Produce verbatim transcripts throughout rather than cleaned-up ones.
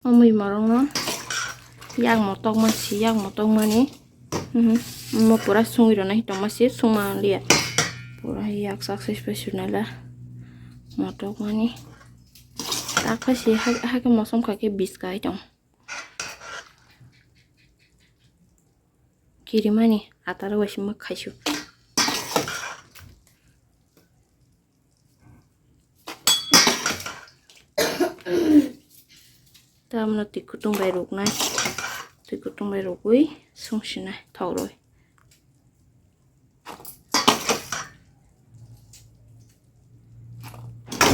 Omoi morokno yak motok ma si, yak motok mani. Mhm. Omo pura sungwi rwna hi tongma si, sungma liya. Pura yak sak sak bai sunai la. Motok mani. Tak phai si ha, ha khe mosom kha khe biska hai tong. Kirimani ataro waisima khaisu. Tamno twi kutung bai ruknai, twi kutung bai rukwi sungsinai thokrwi.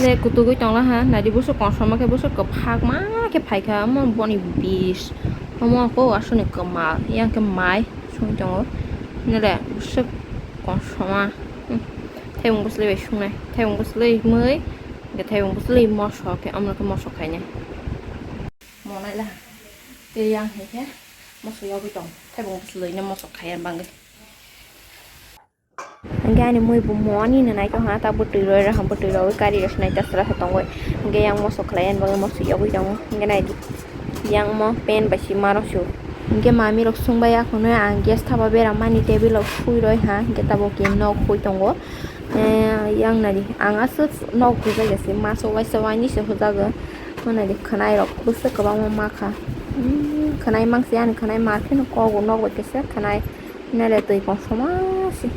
Le kutugwi tongla ha, nadi buso kosom khe buso kwphak ma khe phaikha, omo boni bis, omo ko aswkni kwmal, yang khe mai sung tongo, nole buso kosom, hmm, thaibung bwswlwi bai sungnai, thaibung bwswlwi mui, hwnkhe thaibung bwswlwi moso khe, omo khe moso khainai. Monai la, tei yang hai khe moso yogwi tong, thaibung bwswlwino moso khaiya bangwi. Hingke ani mui bo moni no nai tong ha, ta bwtwi roi rok, bwtwi rogwi kari rok sinai ta sra sa tongoi. Hingke yang moso khlai ani bagwi moso yogwi tongo. Hingke nai di, yang mo pen bai si ma rok su. Hingke mami rok sung bai ya khwnwi ang gas thapa bera mani table rok sui roi ha, hingke tabuk ke nok hui tongo. Eh, yang nai di, ang aswk nok hujai ya se, maso waisa wainwi se hujago. Mo nai di, khwnai rok bwswk kwbangma ma kha. Hmm, khwnai mang se, ani khwnai ma kheno kogo nok bai kisa khwnai. Nele twi kongsoma se.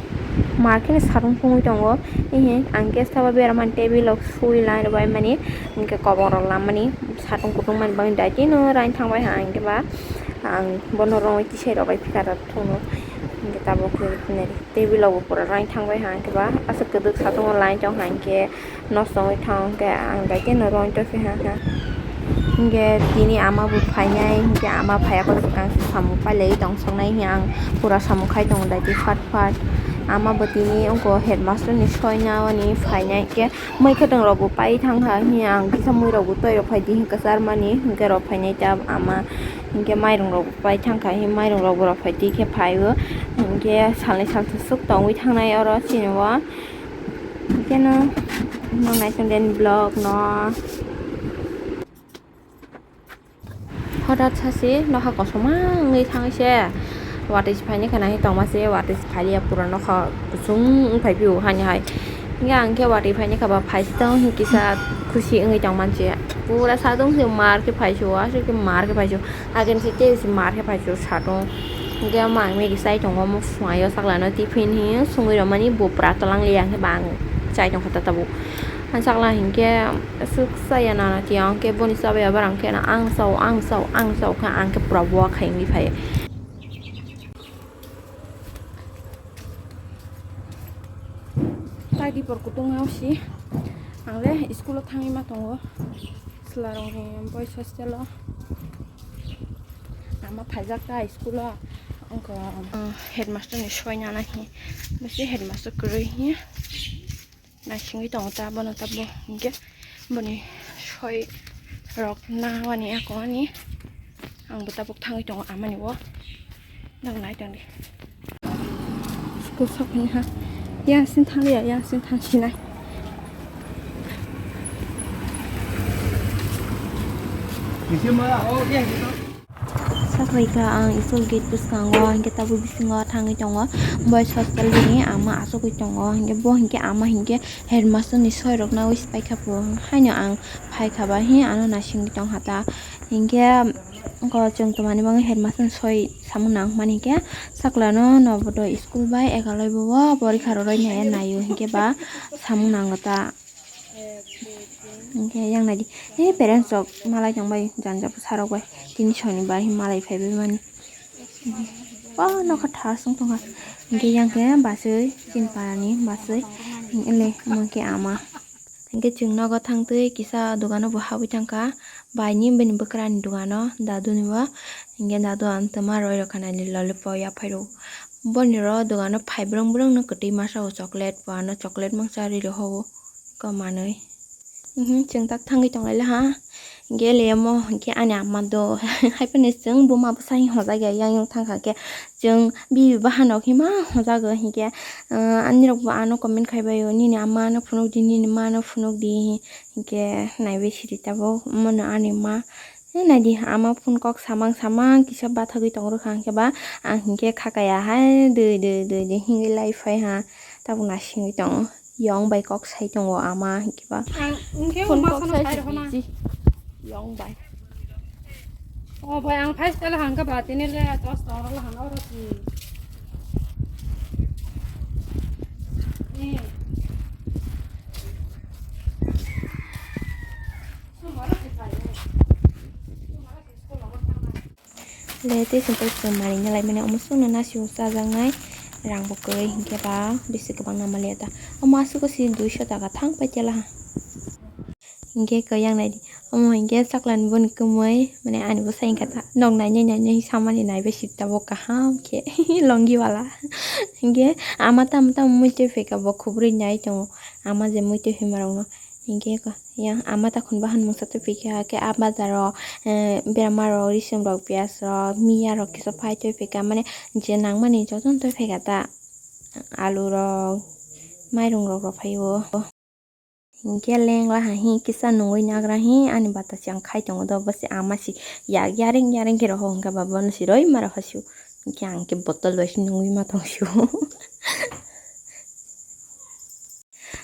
Ma khe ni sarung thungwi tongo. Ehe, ang gas thapa bera mani table rok sui lai rwbai mani. Hingke kobong rok lamani satung kutung mani bagwi daitino raini thangbai ha hingke ba ang bono rongwi tisai rwbai phikar rok thungno. Hingke tabuk khe nele table rok bo pura raini thangbai ha hingke ba aswk kwdwk satung o line tong ha hingke. Nosto wngwi thang hwnkhe ang bai khe no rwng tongphi ha hwnkha. Hwnkhe tini ama bo phainai, hwnkhe ama phaiya khe swkang se samung pailaiwi tong soknai hwnwi ang pura samung khai tongo daiti fat fat. Ama bo tini wngkha headmaster ni soina ani phainai, hwnkhe mui kwthwng rok bo pai thang kha hwnwi ang kisa mui rok bo twi rok phai di hwnkhe kwchar mani, hwnkhe rok phainai ta ama, hwnkhe mairung rok bo pai thang kha hwnwi mairung rok bo rok phai di khe phai o, hwnkhe salnwi salsa swk tongwi thangnai oro chini o. Keno no naising den vlog no. Hothat sasi nokha kosom wngwi thangwi se watwi se phaini khana hi tongma se watwi se phaiya pura nokha kusung wngphai phio hani hai. Hingke ang khe watwi phaini kha ba phai se tong hi kisa khusi wngwi tong man se pura sadung se mar khe phai se o aswk khe mar khe phai se o. Hagen se tei se mar khe phai se o satung. Hingke omo ang Maggie chai tongo, omo phunaio saklano tiffin hi songwi rwmani bo pura twlang liya hwnkhe ba ang chai tongkha ta tabuk. Ang sakla hinkhe aswk chaya nana tiya hwnkhe boni chabai abar ang khe ang chao, ang chao, ang chao khe ang khe pura bowa khai wngwi phai. Tai dipor kutung si ang le school o thangwi ma tongo. Chwlarokni boys hostel o ama phaijak ta school o, wngkha, uh, headmaster ni soi nana hi, bisi headmaster kwrwi hi naisingwi tongo ta bono ta bo hinkhe boni soi rok na wani ako ani ang bo tabuk thangwi tongo amani o. Nang nai tong di. School sokphani ha. Yang sing thang ya, yang sing thang sinai. Sapai ka ang school gate bwskango, hingke tabuk bisingo thangwi tongo. Boys hostel ni ama asugwi tongo, hingke bo hingke ama hingke headmaster ni soi rok naiwi se paikha po. Haino ang phaikha ba hi ano naisingwi tongkha ta. Hingke oko chwng tongmani bagwi headmaster ni soi samung nangmani hingke saklano Nobodoy school bai ekalaibo o porikha rwrwi naiya naio hingke ba samung nango ta. Hingke yang naidi, eh, parents rok malai tongbai janja bwsarok bai tini sonibar hi malai phaibai mani. O nokha thas wng tongkha. Hingke yang khe baswi chini parani baswi ele omo khe ama. Hingke chwng nogo thangtwi kisa dogano bo habwi thangkha, baini bini bwkrani dogano daduni bo. Hingke dadu ang twma roi rokha naidi lollipop yaphairok. Boni ro dogano phai brwng brwng no kwtwi masa o chocolate bo ano chocolate mangsa ri rokha o ko manwi. Mhm, chwng tak thangwi tonglaila ha. Hingke le omo hingke ani ama do haiphano chwng buma bwsa hing hojak ya yang yang thangkha khe chwng bibi bahanok hima hojago hingke, ah, anirok bo ano comment khaibaio nini ama ano phunukdi nini ma ano phunukdi hingke naibai siri tabuk omono ani ma He naidi, ama phone kok samang samang kisa bathagwi tong rwkha, hwnkhe ba ang hinkhe khakaya hai dui dui dui dui hingwi lai phai ha, tabuk nasingwi tongo. Yong bai kok sai tongo ama, hwnkhe ba ang hwnkhe phone uma kok sono sai phai rwkha na. Busy. Yong bai. O bai, ang phai sala hangka ba tini le dos tong rwla hang oro si. Eh. Le tei chwng tei chwng manwi nalai mani omo chwngno nasio chajaknai rang bo kwrwi hinkhe ba bisi kwbang nangmani ta omo aswk si duiso taka thang pai tela ha. Hinkhe khe yang naidi omo hinkhe chaklani boni kwmwi mane ani bwsa hinkhe ta nok nainai nainai samani naibai sita bo kaham khe longi wala hinkhe ama tamo tamo mui twi phaikha bo khubrwi nai tongo ama je mui twi phaima rokno. Hinkhe ko yang ama takhun bahan mungsa twi phikha khe a bazaro, eh, berama rok, risum rok, piyaj rok, miya rok kisa phai twi phikha mane je nangmani jotono twi phikha ta alu rok, mairung rok rw phaio. Hinkhe lengla ha hi kisa nungwi nagra hi ani bata si ang khai tongo do bo se ama si yak yareng yareng khe roho hinkhe ba bono si roi ma roho si hinkhe ang khe botol bai si nungwi ma tong si o.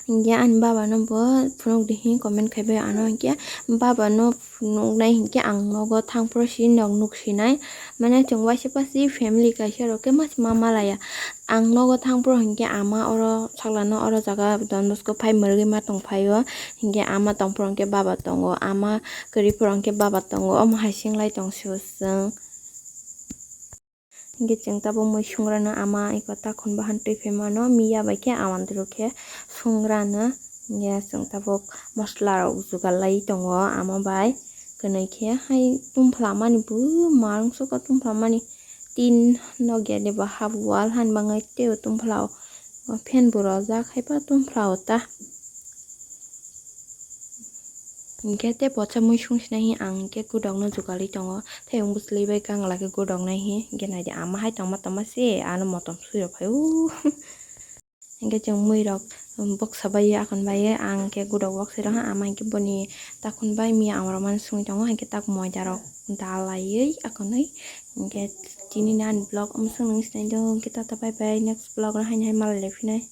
Hinkhe ani baba no bo phunuk di hi comment khai bai ano hinkhe baba no phunuk nai hinkhe ang nogo thang phuru si nog nuk sinai mane chwng waisa pasi family kaisa rok khe mas ma malaya ang nogo thang phuru hinkhe ama oro sakla no oro jaga Don Bosco phai mwrwgwi ma tong phaio hinkhe ama tong phuru hinkhe baba tongo ama kwrwi phuru hinkhe baba tongo omo hai sing lai tong si o chwng. Hinkhe chwng tabuk mui sungrano ama eko takhun bahan twi phaimano miya bai khe awandru khe sungrano hinkhe chwng tabuk mosola rok jugal lai tongo ama bai kwnwi khe hai tungphla mani buma rwngsukha tungphla mani tin nokya de bo half wall han bangwi teibo tungphla o fan bo rojak haiba tungphla o ta. Hinkhe tei posa mui sung sinai hi ang hinkhe godok no jugalwi tongo. Tei ang bwsli bai kangla khe godok nai hi hinkhe naidi ama hai tongma tongma se ano motom sui rok phai o. Hinkhe chwng mui rok boksa bai akon bai ang hinkhe godok boksa rok ha ama hinkhe boni takhun bai miya ang rok mani sungwi tongo hinkhe tak moida rok dalaiwi akonwi hinkhe tini ni ani vlog omo song nung sinai do hinkhe tata bye bye next vlog no haini hai malai lai phinai.